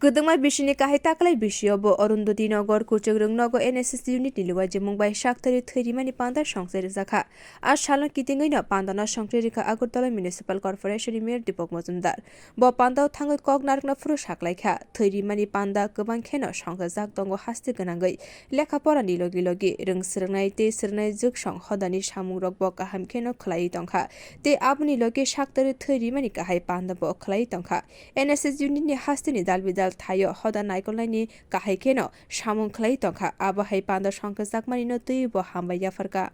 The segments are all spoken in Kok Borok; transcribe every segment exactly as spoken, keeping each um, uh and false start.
Kwdwkma bisini kahai taklai bisio bo Arundhati Nagar Kuchukrwng nogo N S S unit ni luajimung bai sakthari thwi rimani panda songchai rijak kha. A salno kitingwi no panda no songchai rikha Agartala Municipal Corporation ni Mayor Deepak Majumdar. Bo panda o thangwi kok narwkna phuru saklaikha. Thwi rimani panda kwbang kheno songchajak tongo haste gwnangwi. Lekha pora ni logi logi rwng swrwngnai tei swrwngnai jwksong hodani samung rok bo kaham kheno khwlaiwi tongkha. Tei aboni logi sakthari thwi rimani kahai panda bo khwlaiwi tongkha. N S S unit ni haste ni dal bidal thaio hoda naikolnai ni kahai kheno samung khwlaiwi tongkha. Abo hai panda songchajakmani no twiwi bo hambai yapharkha.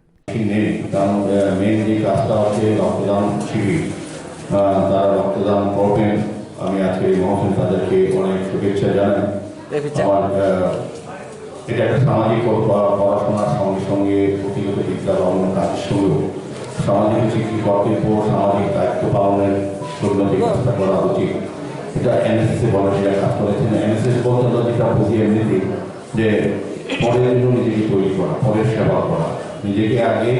নেই, কারণ, আহ, মেইন যে কাজটা হচ্ছে রক্তদান শিবির। আহ, তারা রক্তদান করবেন। আমি আজকে এই মহসিন তাদেরকে অনেক শুভেচ্ছা জানাই। আমার, আহ, এটা একটা সামাজিক প-, প-, পড়াশোনার সঙ্গে সঙ্গে পুঁথিগত বিদ্যা বা অন্য কাজের সঙ্গেও সামাজিক একটি কর্তব্য, সামাজিক দায়িত্ব পালনের জন্য যে কাজটা করা উচিত, এটা এনএসএস এ ভলান্টিয়ার কাজ করেছেন। এনএসএস বলতে আমরা যেটা বুঝি এমনিতে যে পরের জন্য নিজেকে তৈরি করা, পরের সেবা করা, নিজেকে আগে,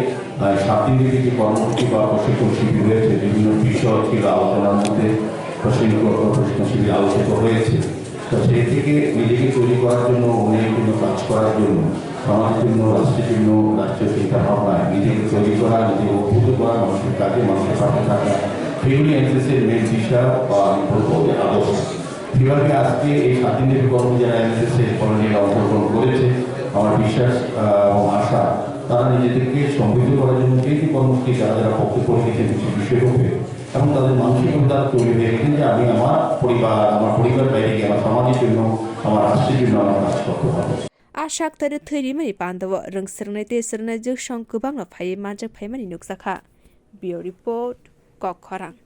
আহ, সাত দিন ব্যাপী যে কর্মসূচি বা প্রশিক্ষণ শিবির হয়েছে, বিভিন্ন বিষয় ছিল আলোচনার মধ্যে প্রশিক্ষণ, প্রশিক্ষণ শিবির আলোচিত হয়েছে। তো সেই থেকে নিজেকে তৈরি করার জন্য, উন্নয়নের জন্য কাজ করার জন্য, সমাজের জন্য, রাষ্ট্রের জন্য, রাষ্ট্রীয় চিন্তা ভাবনায় নিজেকে তৈরি করা, নিজেকে উদ্বুদ্ধ করা, মানুষের কাজে মানুষের পাশে থাকা, সেগুলি এনএসএস এর মেইন দিশা বা আমি বলবো যে আদর্শ। সেভাবে আজকে এই সাত দিনের কর্ম যারা এনএসএস এর কর্মীরা অংশগ্রহণ করেছে, আমার বিশ্বাস, আহ, এবং আশা তারা নিজেদেরকে সমৃদ্ধ করার জন্য যে যে কর্মসূচি যারা যারা পক্ষে করে দিয়েছেন, সেই বিষয়রূপে এবং তাদের মানসিকতা তৈরি হয়ে গেছে যে আমি আমার পরিবার, আমার পরিবার বাইরে গিয়ে আমার সমাজের জন্য, আমার রাষ্ট্রের জন্য আমার কাজ করতে পারবো। A sakthari thwi rimani panda o rwng swrwngnai tei swrwngnai jwksong kwbangno phaiwi manjak phaimani nukjakha. Bureau Report, Kokkhorang.